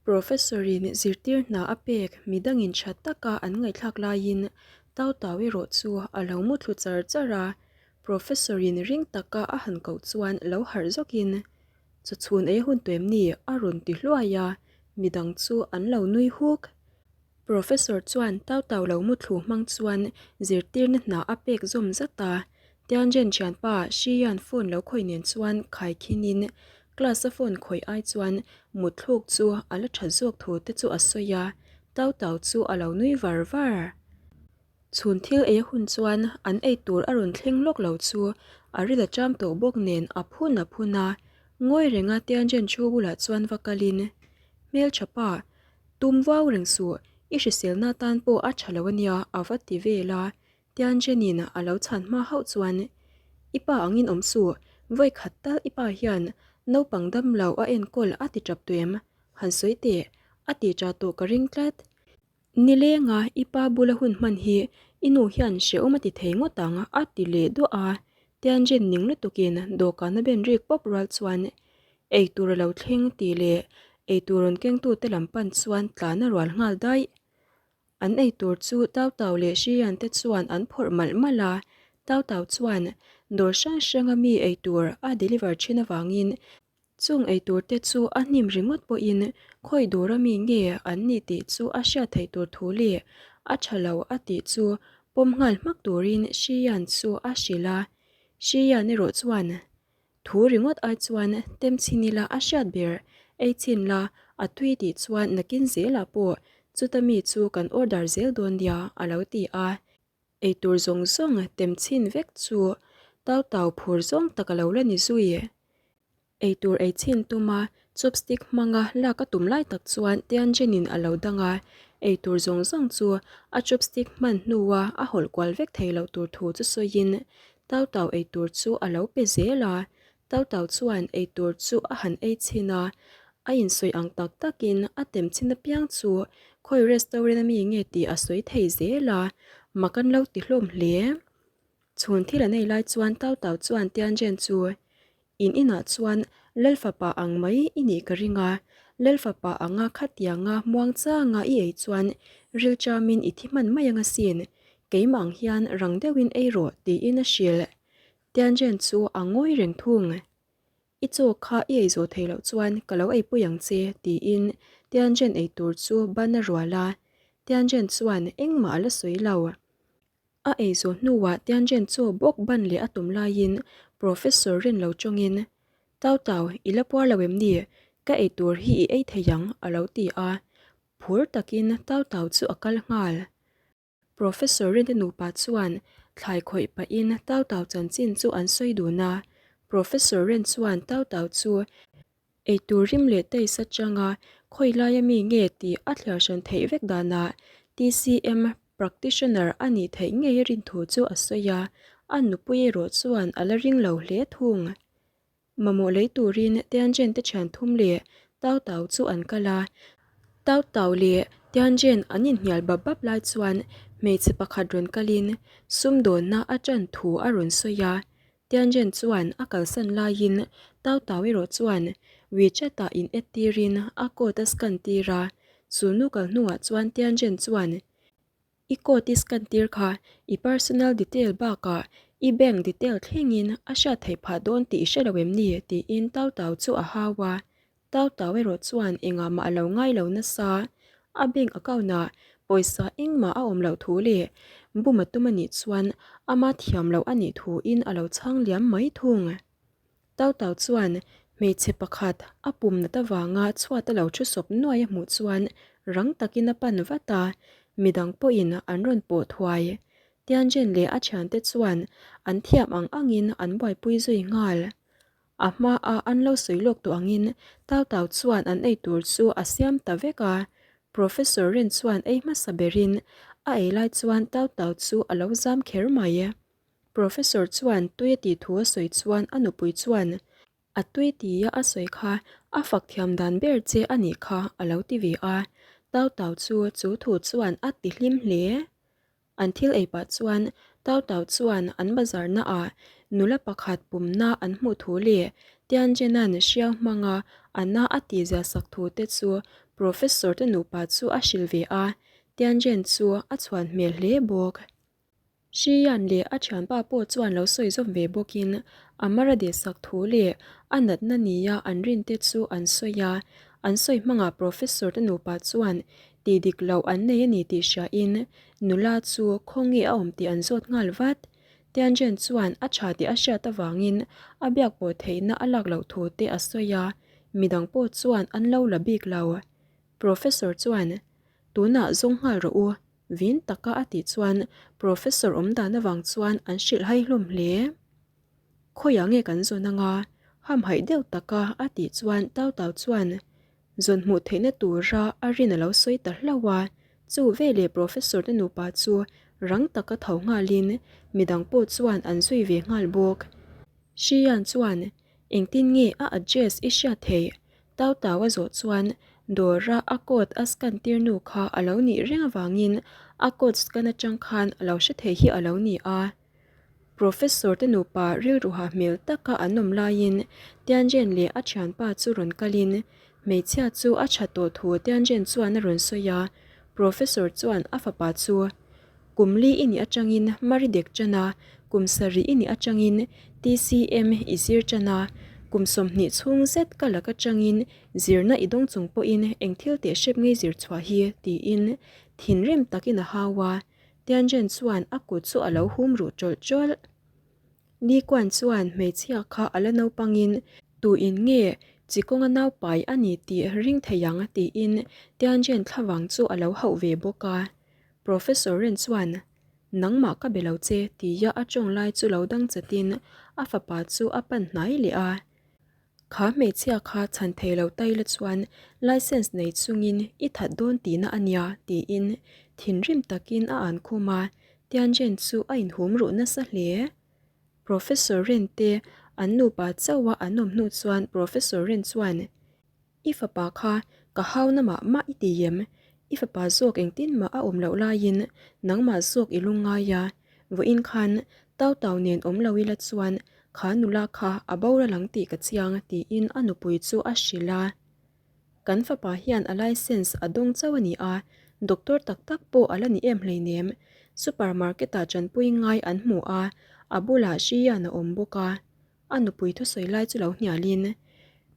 Professor-in zirtir hna a pek midangin tha taka an ngaihthlak laiin Tau Tau erawh chu a lo muthlu char char a, Professor-in ring taka a han koh chuan lo harh zawkin, Chawchhun ei hun tuem ni? a rawn ti hluai a, midang chu an lo nui huk. Professor chuan Tau Tau lo muthlu hmang chuan zirtirna hna a pek zawm zat a, Tianzhen thianpa Shiyan phone lo khawih nen chuan khaikhinin class a phone khawih ai chuan mutthluk chu a la tha zawk thu te chu a sawi a, Tau Tau chu a lo nui var var. Chhun thil ei a hun chuan an ei tur a rawn thleng lawk lo chu a ril a cham tawh bawk nen a phun a phun a, ngawi renga Tianzhen thu bulah chuan va kalin, Hmeltha pa, tum vau reng suh, i hriselna tan pawh a tha lo ania a va ti vel a, Tianzhenin a lo chhan hma hauh chuan, I pa angin awm suh, vawi khat tal i pa hian naupang dam lo a enkawl a ti tap tuem, han sawi teh, a ti tah tawh ka ring tlat. Nilenga i pa bula hun hman hi i nu hian hrehawm a ti thei ngawt ang a ti leh duah a, Tianzhen ning lutukin dawhkan a ben rik pawp rual chuan eitur a lo thleng tih leh eitur rawn kengtute lam pan chuan tlan a rual nghal daih. An eitur chu Tau Tau leh Hrian te chuan an phawrh malh malh a, Tau Tau chuan dawr hrang hranga mi eitur a deliver thin avangin chung eitur te chu a hnim ringawt pawhin khawi dawra mi nge an ni tih chu a hriat theih tur thu leh a tha lo a tih chu pawm nghal hmak turin Hrian chu a hrilh a, Hrian erawh chuan Thu ringawt ai chuan tem chhin ila a hriat ber, ei chhin la, a tui tih chuan nakin zelah pawh chuta mi chu kan order zel dawn nia a lo ti a. Eitur zawng zawng tem chhin vek chu tau tau phur zawng tak a lo la ni zui. Eitur ei chhin tuma chopstick hmanga lak a tum lai tak chuan Tianjin-in a lo dang a, eitur zawng zawng chu a chopstick hman hnua a hawlh kual vek thei loh tur thu chu sawiin Tau Tau eitur chu a lo pe zel a, Tau Tau chuan eitur chu a han ei chhin a, a insawi ang tak takin a tem chhin apiang chu khawi restaurant a mi nge tih a sawi thei zel a, mak an lo ti hlawm hle. Chhun thil an ei lai chuan Tau Tau chuan Tianzhen chu In inah chuan Lalfapa ang mai i nih ka ring a, Lalfapa anga khatianga muangchanga i ei chuan rilṭamin i thi hman mai ang asin, keimah ang hian rang deuhin ei rawh tiin a hrilh. Tianzhen chu a ngawi reng thung. I chaw kha i ei zawh theih loh chuan ka lo eipui ang che tiin Tianzhen ei tur chu ban a rual a, Tianzhen chuan engmah a la sawi lo. A ei zawh hnuah Tianzhen chaw bawk ban leh a tum laiin Professor rin lo tawngin, Tau Tau, i la puar lo em ni? Ka ei tur hi i ei thei ang, a lo ti a. Phur takin Tau Tau chu a kal nghal. Professor Rinte nupa chuan thlai khawih pahin Tau Tau chanchin chu an sawi dun a. Professor Ren chuan Tau Tau chu Eitur rim leh taste atanga khawi laia mi nge tih a thliar hran theih vek danah TCM practitioner a nih theih ngei a rin thu chu a sawi a, a nupui erawh chuan a la ring lo hle thung. Mamawh lei turin Tianzhen te thian thum leh Tau Tau chu an kal a, Tau Tau leh Tianzhen an inhnial bap bap lai chuan hmeichhe pakhat rawn kalin sumdawnna a tan thu a rawn sawi a, Tianzhen chuan a kalsan laiin Tau Tau erawh chuan WeChat-ah in add tirin a code a scan tir a, chu nu kal hnuah chuan Tianzhen chuan, I code i scan tir kha i personal detail bakah i bank detail thlengin a hriat theih phah dawn tih i hre lo em ni? tiin Tau Tau chu a hau a. Tau Tau erawh chuan engah mah a lo ngai lo nasa. A bank account-ah pawisa engmah a awm loh thu leh bum a tum a nih chuan ama thiam loh a nih thuin a lo chhang liam mai thung. Tau Tau chuan hmeichhe pakhat a pum nat avanga chhuat a lo thu sawp nuai a hmuh chuan rang takin a pan vat a, midang pawhin an rawn pawh thuai. Tianzhen leh a thiante chuan an thiam ang angin an buaipui zui nghal. A hmaa an lo sawi lawk tawh angin Tau Tau chuan an ei tur chu a siam ta vek a, Professor Ren chuan ei hmasa berin a ei lai chuan Tau Tau chu a lo zam kher mai. Professor chuan tui a tih thu a sawi chuan a nupui chuan a tui tia a sawi kha a fak thiam dan ber che a nih kha a lo ti ve a, Tau Tau chu chu thu chuan a ti hlim hle. An thil ei pah chuan Tau Tau chuan an bazar naah nula pakhat pumna an hmuh thu leh Tianzhenan hriau hmanga a na a tihzia sak thu te chu Professor te nupa chu a hrilh ve a, Tianzhen chu a chhuan hmel hle bawk. Shiyan leh a thianpa pawh chuan lo sawi zawm ve bawkin a mara deh sak thu leh a natna nia an rin te chu an sawi a, an sawi hmangah Professor te nupa chuan tih dik loh an nei a ni tih hriain nula chu khawnge a awm tih an zawt nghal vat. Tianzhen chuan a tha tih a hriat avangin a biak pawh theihna a lak loh thu te a sawi a, midang pawh chuan an lo la bik lo. Professor chuan, Tunah zawng nghal rawh u, vin taka a tih chuan Professor awm dan avang chuan an hrilh hai hlawm hle. Khawiah nge kan zawn anga? Hamhaih deuh taka a tih chuan Tau Tau chuan zawn hmuh theihna tura a rin a lo sawi ta hlauh a, chu veleh Professor te nupa chu rang taka tho nghalin midang pawh chuan an zui ve nghal bawk. Shiyan chuan Engtin nge a address i hriat theih? Tau Tau a zawh chuan dawra a code a scan tir nu kha a lo nih reng avangin a code scan atang khan a lo hre thei hi a lo ni a. Professor te nupa rilruha hmel taka an awm laiin Tianzhen leh a thianpa chu rawn kalin hmeichhia chu a tha tawh thu Tianzhen chuan a rawn sawi a, Professor chuan a fapa chu Kum li i nih atangin Mari dek tan a, kum sarih i nih atangin TCM i zir tan a, kum 20 chhung zet ka lak atangin zirna i dawng chung pawhin eng thil teh hrep ngei zir chhuah hi tiin thinrim takin a hau a, Tianzhen chuan a kut chu a lo hum ruh tawlh tawlh. Ni Kuan chuan hmeichhia kha a la naupangin tuin nge chi kawnga naupai a ni tih ring thei ang tiin Tianzhen thlavang chu a lo hauh ve bawk a. Professor Ren chuan, Nangmah ka be lo che tia a tawng lai chu lo dang chatin a fapa chu a pan hnai leh a. Kha hmeichhia kha chhan thei lo taila chuan licence nei chungin i that dawn tihna a nia tiin thinrim takin a an khum a, Tianzhen chu a inhum ruh nasa hle. Professor Ren te an nupa chauha an awm hnu chuan Professor Ren chuan, I fapa kha ka hau na mah mah i ti em? I fapa zawk engtin mah a awm loh laiin nangmah zawk i lung ngai a, vawiin khan Tau Tau nen awm lo ila chuan kha nula kha a boral ang tih ka chiang tiin a nupui chu a hrilh a. Kan fapa hian a license a dawng chauh a ni a, doctor tak tak pawh a la ni em hleinem. Supermarket ah tanpui ngai an hmu a, a bulah Shiyan a awm bawk a. A nupui thusawi lai chu lo hnialin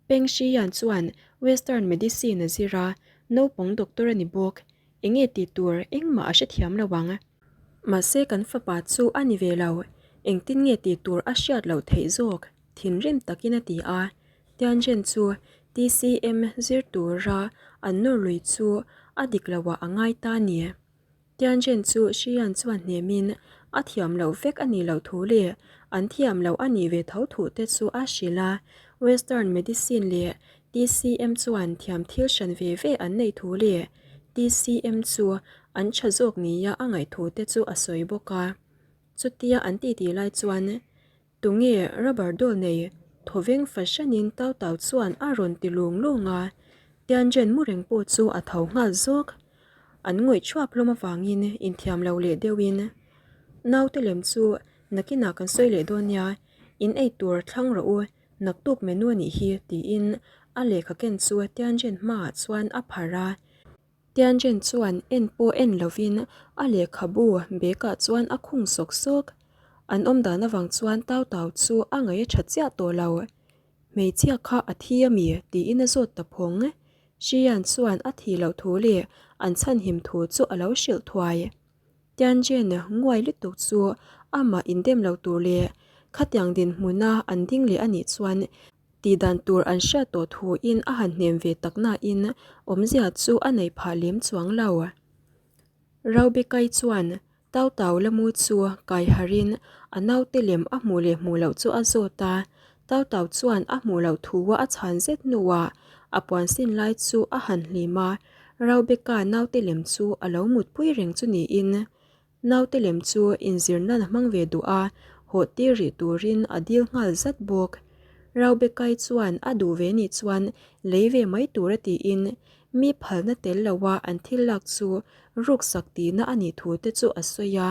Peng Shiyan chuan Western medicine a zir a, naupang doctor a ni bawk. Enge tih tur engmah a hrethiam lo ang. Mahse kan fapa chu a ni ve lo, engtin nge tih tur a hriat loh theih zawk, thinrim takin a ti a. Tianzhen chu TCM zir tura an nawr lui chu a dik loah a ngai ta a ni. Tianzhen chu Shiyan chuan hnemin a thiam loh vek a nih loh thu leh an thiam loh a nih ve tho thuh te chu a hrilh a, Western medicine leh TCM chuan thiam thil hran ve ve an neih thu leh TCM chu an tha zawk nia a ngaih thu te chu a sawi bawk a. Chutia an titi lai chuan Tunge rubber doll nei thawveng fahranin Tau Tau chuan a rawn ti lung lung a, Tianzhen mu reng pawh chu a tho nghal zawk. An ngawih thuap hlawm avangin inthiam lo leh deuhin, Naute lem chu nakinah kan sawi leh dawn nia, in ei tur thlang rawh u, naktuk menu a nih hi tiin a lehkha ken chu Tianzhen hmaah chuan a pharh a. Tianzhen chuan en pawh en lovin a lehkhabu bag-ah chuan a khung sawk sawk. An awm dan avang chuan Tau Tau chu a ngaih a tha chiah tawh lo. Hmeichhia kha a thi a mi? tiin a zawt ta phawng. Shiyan chuan a thih loh thu leh an chhanhim thu chu a lo hrilh thuai. Tianzhen nguai lutuk chu amah indem lo tur leh khatiang dinhmuna an ding leh a nih chuan Tih dan tur an hriat tawh thuin a han hnem ve tak nain awmzia chu a nei phah lem chuang lo. Raubekai chuan Tau Tau Lamu chu kai harin a naute lem a hmuh leh hmuh loh chu a zawt a, Tau Tau chuan a hmuh loh thua a chhan zet hnuah a puan sin lai chu a han hlim a, Raubeka naute lem chu a lo mutpui reng chu niin Naute lem chu inzir nan a hmang ve duh a, hawh tir rih turin a dil nghal zat bawk. Raubekai chuan a duh ve nih chuan lei ve mai tur a tiin mi phalna tel loa an thil lak chu ruksak tihna a nih thu te chu a sawi a,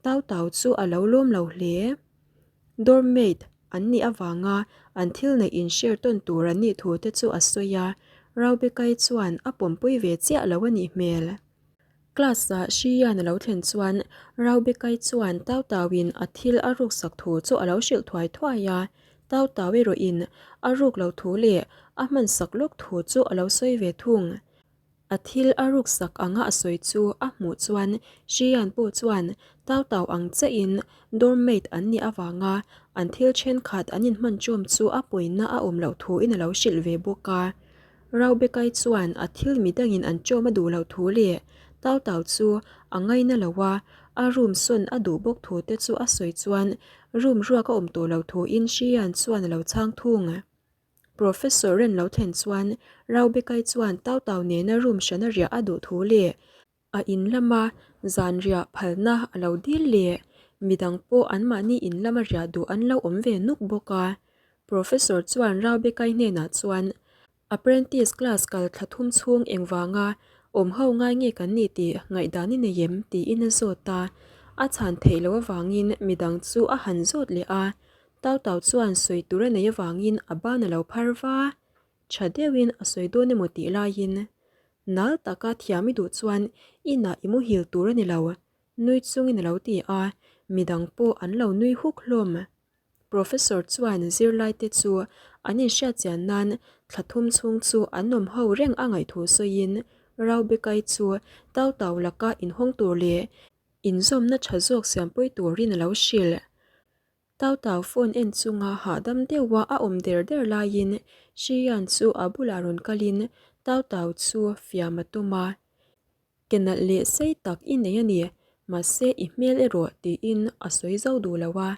Tau Tau chu a lo lawm lo hle. Dormmate an nih avanga an thil neih in share tawn tur an nih thu te chu a sawi a. Raubekai chuan a pawmpui ve chiah lo a nih hmel. Class-ah Shiyan a lo thlen chuan Raubekai chuan Tau Tauin a thil a ruksak thu chu a lo hrilh thuai thuai a, Tau Tau erawhin a ruk lo thu leh a hmansak lawk thu chu a lo sawi ve thung. A thil a ruksak anga a sawi chu a hmuh chuan Shiyan pawh chuan Tau Tau ang chiahin dorm mate an nih avanga an thil thenkhat an inhman ṭawm chu a pawina a awm loh thuin a lo hrilh ve bawk a. Raubekai chuan a thil midangin an ṭawm a duh loh thu leh Tau Tau chu a ngaina lo a, a room sawn a duh bawk thu te chu a sawi chuan room ruak a awm tawh loh thuin Shiyan chuan a lo chhang thung. Professor Ren lo thlen chuan Raubekai chuan Tau Tau nena room hrana riah a duh thu leh a in lama zan riah phalna a lo dil leh midang pawh anmahni in lama riah duh an lo awm ve nuk bawk a. Professor chuan Raubekai hnenah chuan Apprentice class kal thla thum chhung engvanga awm ho ngai nge kan ni tih ngaihdan i nei em? tiin a zawt a. A chhan theih loh avangin midang chu a han zawt leh a. Tau Tau chuan sawi tur a nei avangin a ban a lo phar va. Tha deuhin a sawi dawn emaw tih laiin nal taka thiam i duh chuan inah i muhil tur a ni lo, nui chungin a lo ti a, midang pawh an lo nui huk hlawm. Professor chuan zirlaite chu an inhriat chian nan thla thum chhung chu an awm ho reng a ngaih thu sawiin Raubekai chu Tau Tau laka inhawng tur leh inzawmna tha zawk siampui turin a lo hrilh. Tau Tau phone en chunga hahdam deuha a awm der der laiin Shiyan chu a bulah rawn kalin Tau Tau chu fiam a tum a. Ke nalh leh sei tak i nei a ni, mahse i hmel erawh tiin a sawi zo duh lo a.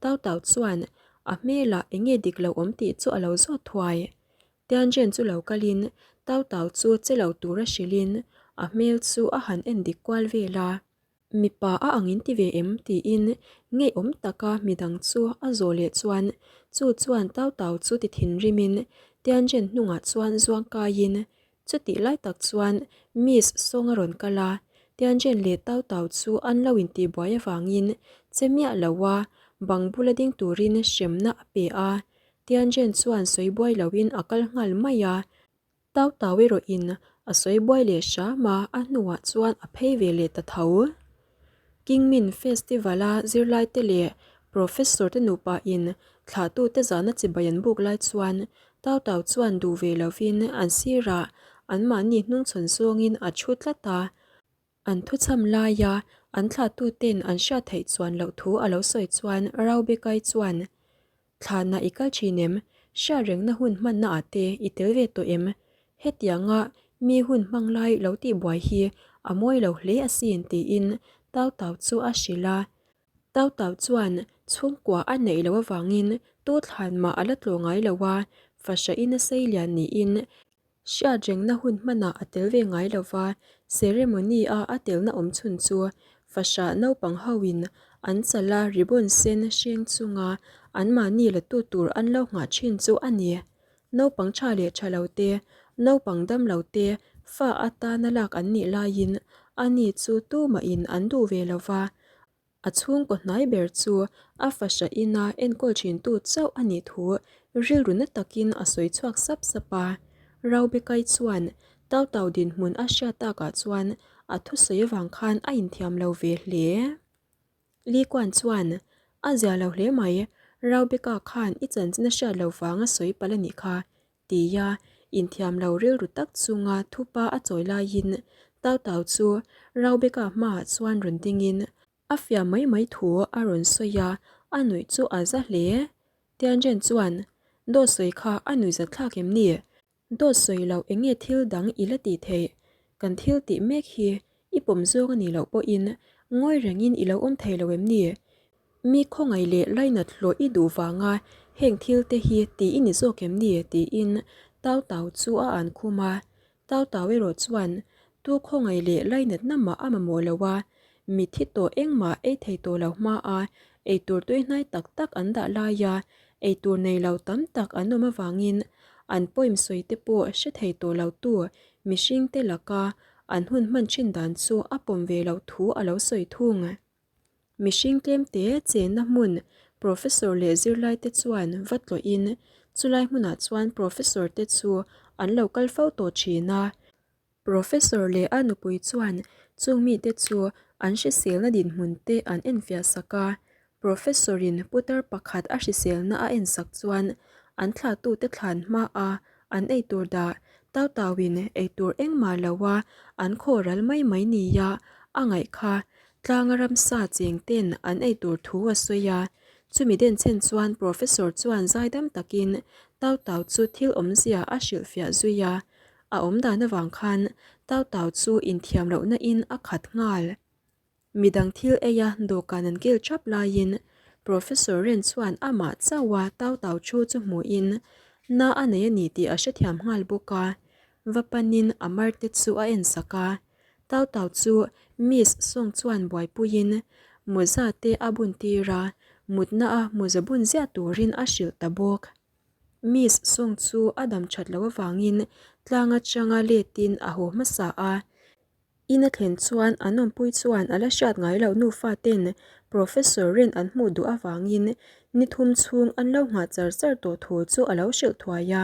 Tau Tau chuan a hmelah eng nge dik lo awm tih chu a lo zawt thuai. Tianzhen chu lo kalin Tau Tau chu che lo tura hrilhin a hmel chu a han en dik kual vel a. Mipa a ang in ti ve em? tiin ngeiawm taka midang chu a zawh leh chuan chu chuan Tau Tau chu ti thinrimin Tianzhen hnungah chuan zuang kaiin chutih lai tak chuan Miss Song a rawn kal a, Tianzhen leh Tau Tau chu an lo intihbuai avangin che miah lo a bang bula ding turin hremna a pe a, Tianzhen chuan sawi buai loin a kal nghal mai a. Tau tau erawhin a sawi buai leh hram a, a hnuah chuan a phei ve leh ta tho. Kingmin Festival-a zirlaite leh Professor te nupain thlahtute zahna chibai an buk lai chuan Tau Tau chuan duh ve lovin an sirah anmahni hnungchhawn zawngin a thu tlat a. An thuchham laia an thlahtuten an hriat theih chuan loh thu a lo sawi chuan Raubekai chuan, Thlahna i kal thin em? Hriat rengna hun hmanna ah te i tel ve tawh em? Hetianga mi hun hmang lai lo tih buai hi a mawi lo hle asin tiin Tau Tau chu a hrilh a. Tau Tau chuan chhungkua a neih loh avangin tu thlan mah a la tlawh ngai lo a, fahrahin a sei lian niin Hriat rengna hun hmanah a tel ve ngai lo va, ceremony-a a telna awm chhun chu fahrah naupang hoin an chala ribbon sen hreng chunga anmahni la tu tur an lo nghah thin chu a ni. Naupang tha leh tha lo te, naupang dam lo te fa atana lak an nih laiin ani chu tumahin an duh ve lo va, A chhungkaw hnai ber chu a fahrah ina enkawl thintu chauh a nih thu rilru na takin a sawi chhuak sap sap a. Raubekai chuan Tau Tau dinhmun a hriat takah chuan a thusawi avang khan a inthiam lo ve hle. Li Kuan chuan, A zia lo hle mai, Raubeka khan i chanchin a hriat lo vang a sawi palh a nih kha, Tia inthiam lo rilru tak chunga thupa a chawi laiin Tau Tau chu Raubeka hmaah chuan rawn dingin a fiah mai mai thu a rawn sawi a, a nuih chu a za hle. Tianzhen chuan, Dawt sawi kha a nuih zat thlak em ni? Dawt sawi loh eng nge thil dang i la tih theih? Kan thil tih mek hi i pawm zawng a nih loh pawhin ngawi rengin i lo awm thei lo em ni? Mi khawngaih leh lainat hlawh i duh vanga heng thil te hi ti i ni zawk em ni? tiin Tau Tau chu a an khum a. Tau Tau erawh chuan tu khawngaih leh lainatna mah a mamawh lo a, mitthi tawh engmah ei thei tawh lo hma a, eitur tuihnai tak tak an dah laia eitur nei lo tam tak an awm avangin an poem sawi te pawh hre thei tawh lo tu mihring te laka an hun hman thin dan chu a pawm ve loh thu a lo sawi thung. Mihring tlemte chenna hmun Professor leh zirlaite chuan va tlawhin Chulai hmunah chuan Professor te chu an lo kal fo tawh thin a. Professor leh a nupui chuan chung mite chu an hriselna dinhmun te an enfiah sak a. Professor in putar pakhat a hriselna a ensak chuan an thlahtute thlan hma a an eitur dah tau tau in eitur engmah lo a an khaw ral mai mai nia a ngaih kha tlanga ramsa cheng ten an eitur thu a sawi a. Chumi denchhen chuan Professor chuan zaidam takin tau tau chu thil awmzia a hrilhfiah zui a. A awmdan avang khan tau tau chu inthiam lohna in a khat nghal. Midang thil eia dawhkan an kil thap laiin Professor Ren chuan amah chauha tau tau thu chu hmuhin na a nei a ni tih a hrethiam nghal bawk a, va panin a marte chu a en sak a. Tau tau chu Miss Song chuan buaipuiin mawza te a bun tir a, mutna a mawza bun ziah turin a hrilh ta bawk. Miss Song chu a dam that loh avangin tlang atanga letin a haw hmasa a. In a thlen chuan an awmpui chuan a la hriat ngai loh nufa ten Professor Ren an hmuh duh avangin ni thum chhung an lo nghah char char tawh thu chu a lo hrilh thuai a.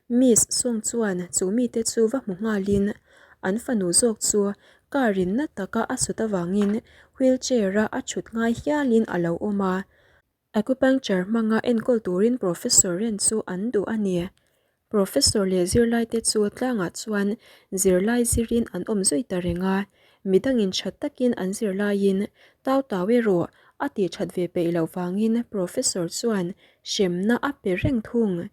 Miss Song chuan chu mite chu va hmu nghalin an fanu zawk chu car in na taka a sut avangin wheelchair a a thut ngai hialin a lo awm a. Acupuncture hmanga enkawl turin Professor Ren chu an duh a ni. Professor leh zirlaite chu tlangah chuan zirlai zirin an awm zui ta reng a, midangin tha takin an zir laiin tau tau erawh a tih that ve peih loh vangin Professor chuan hremna a pe reng thung.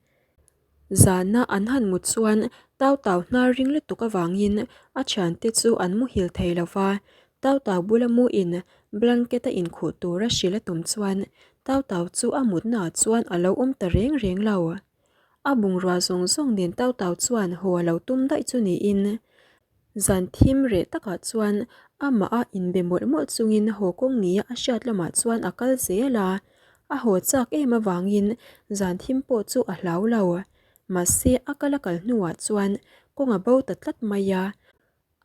Zana an han mut chuan tau tau hnar ring lutuk avangin a thiante chu an muhil thei lo va, tau tau bula muin blanket a inkhuh tura hrilh a tum chuan tau tau chu a mutnaah chuan a lo awm ta reng reng lo. A bungrua zawng zawng nen tau tau chuan haw a lo tum daih chu niin Zan thim reh takah chuan amah a inbe mawlh mawlh chungin haw kawng nia a hriat lamah chuan a kal zel a, a haw chak em avangin zan thim pawh chu a hlau lo. Mahse a kal a kal hnuah chuan kawng a bo ta tlat mai a,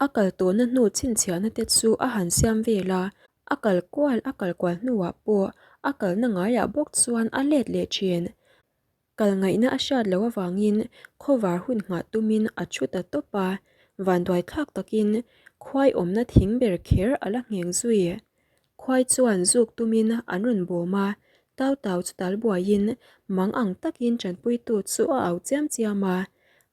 a kal tawhna hnu chhinchhiahna te chu a han siam vel a, a kal kual a kal kual hnuah pawh a kalna ngaiah bawk chuan a let leh thin. Kal ngaihna a hriat loh avangin khawvar hun nghah tumin a thu ta tawp a, vanduai thlak takin khuai awmna thing ber kher a la ngheng zui. Khuai chuan zuk tumin an rawn bawm a, Tau Tau chu tal buaiin mang ang takin tanpuitu chu a au chiam chiam a,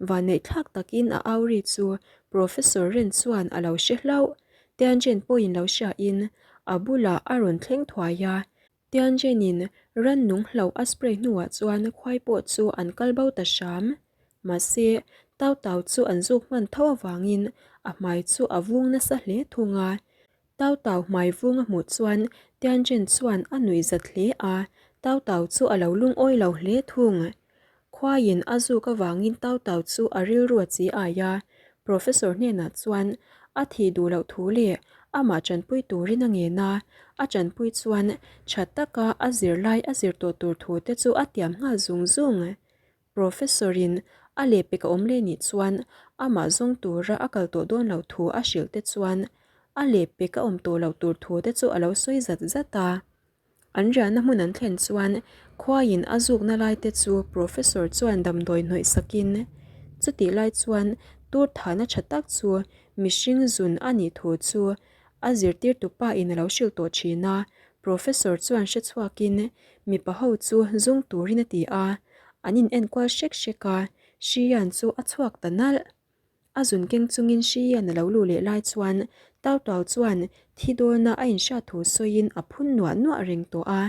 vanneih thlak takin a au ri chu Professor Ren chuan a lo hre hlauh. Tianjin pawhin lo hriain a bulah a rawn thleng thuai a, Tianjin-in rannung hlauh a spray hnuah chuan khuai pawh chu an kal bo ta hram. Mahse, Tau Tau chu an zuk hman tho avangin a hmai chu a vung nasa hle thung a. Tau Tau hmai vung a hmuh chuan Tianjin chuan a nuih zat hle a, Tau Tau chu a lo lungawi lo hle thung. Khuaiin a zuk avangin Tau Tau chu a rilru a chi ai a, Professor hnenah chuan a thih duh loh thu leh amah tanpui turin a ngen a, a tanpui chuan tha taka a zirlai a zir tawh tur thu te chu a tiam nghal zung zung. Professor-in a lehpek a awm leh nih chuan amah zawng tura a kal tawh dawn loh thu a hrilh te chuan a lehpek a awm tawh loh tur thu te chu a lo sawi zat zat a. An riahna hmun an thlen chuan khuaiin a zukna lai te chu Professor chuan damdawi hnawih sakin chutih lai chuan tur thahna tha tak chu mihring zun a nih thu chu a zirtirtu pa in a lo hrilh tawh thin a, Professor chuan hre chhuakin mipa ho chu zung turin a ti a, an in enkual hrek hrek a, Hrian chu a chhuak ta nalh. A zun keng chungin Hrian a lo luh leh lai chuan Tau Tau chuan thi dawna a inhriat thu sawiin a phun nuah nuah reng tawh a.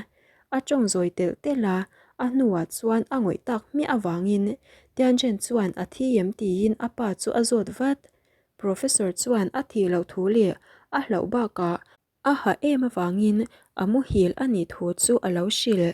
A tawng zawi telh telh a, a hnuah chuan a ngawih tak hmiah avangin Tianchen chuan a thi em tiin a pa chu a zawt vat. Professor chuan a thih loh thu leh a hlauh bakah a ha em avangin a muhil a nih thu chu a lo hrilh.